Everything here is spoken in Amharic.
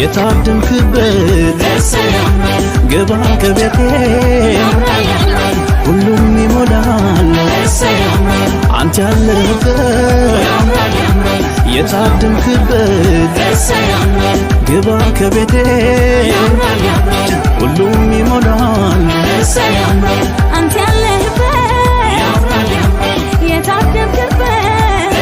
የታደምክበት ግባ ከቤቴ፣ ሁሉም ይሞላል አንተ ያለህበት። የታደምክበት ግባ ከቤቴ፣ ሁሉም ይሞላል። አንተ ያለህበት፣ የታደምክበት።